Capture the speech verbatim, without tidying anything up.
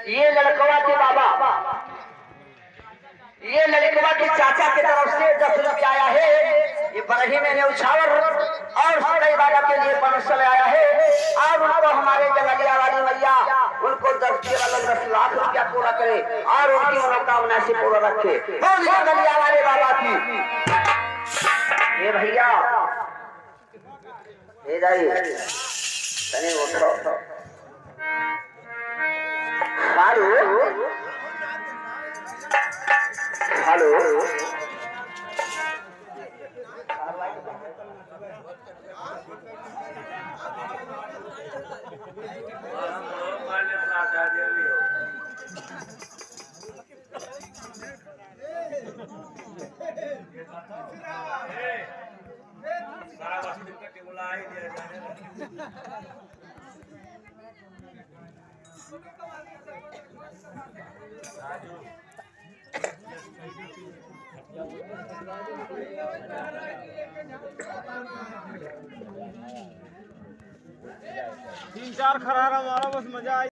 ये लड़कवा के बाबा, ये लड़कवा के चाचा के तरफ से दस रुपया आया है। ये बरही में न्योछावर और सुरई बाबा के लिए पाँच सौ आया है। और उनको हमारे जंगलिया वाली मैया उनको दस के बदले दस लाख रुपया पूरा करे और उनकी मनोकामना से पूरा रखे। बोल जंगलिया वाले बाबा की। ये भैया, ए दाई, तनी उठो। हेलो, हेलो। तीन चार खरारा मारा, बस मजा आई।